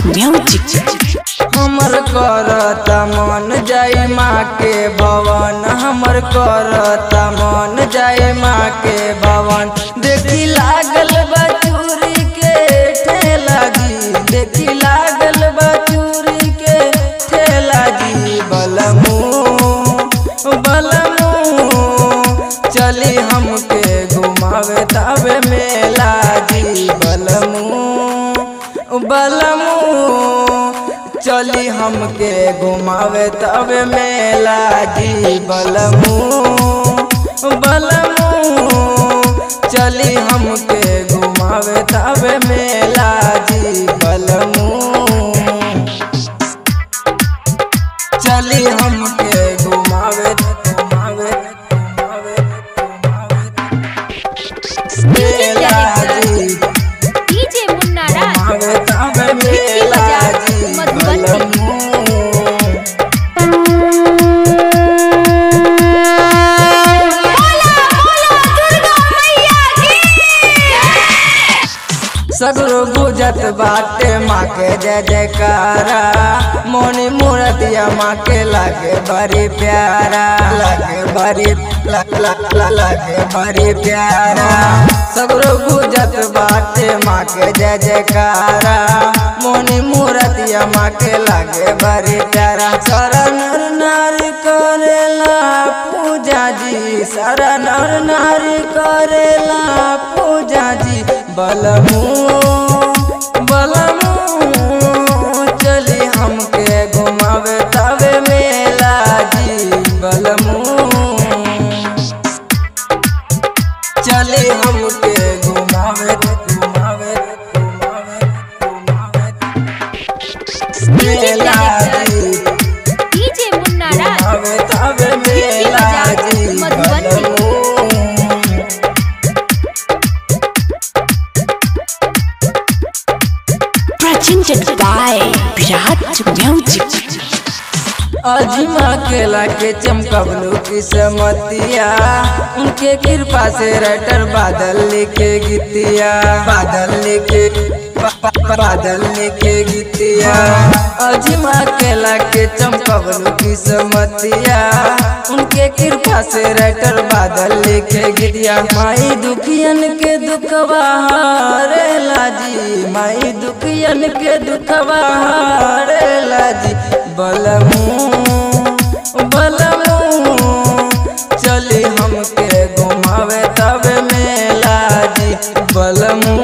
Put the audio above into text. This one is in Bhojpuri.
Music। हमर करता मन जाई माँ के भवन, हमर करता मन जाई माँ के भवन। देखी लागल बा चूरी के ठेला जी, देखी लागल बा चूरी के ठेला जी। बलमू बलमू चली हमके घुमावे तावे मेला जी। बलमू बलमू चली हमके घुमावे तबे मेला जी। बलमू बलमू चली हमके घुमावे तबे मेला जी। बलमू चली हमके घुमावे घुमावे घुमावे घुमावे मेला जी। डीजे मुन्ना राज घुमावे तबे मेला जी। बलमू सगरो गुजत बाटे माँ के जय जयकारा, मोनी मूर्तिया माँ के लागे बड़ी प्यारा, लागे बड़ी लागे बड़ी प्यारा। सगरो गुजत बाटे माँ के जय जयकारा, मोनी मूर्तिया माँ के लागे बड़ी प्यारा। सारा नर नारी करेला पूजा जी, सारा नर नारी करेला पूजा जी। बलमू बलमू चली हमके घुमावे तबे मेला जी। बलमू चली हमके घुमावे घुमावे घुमावे घुमावे मेला जी। डीजे मुन्ना राज घुमावे तबे मेला जी। बलमू Presented by Virat Music। अजमा केला के चमकबलू किस्मतिया, उनके कृपा से राइटर बादल लिखे गीतिया, बादल लिखे बादल लिखे गीतिया। अजमा केला के चमकबलू किस्मतिया, उनके कृपा से राइटर बादल लिखे गीतिया। माई दुखियन के दुखवा हरेला जी, माई दुखियन के दुखवा हरेला जी। बलमू बलमू चली हमके घुमावे तबे मेला जी। बलमू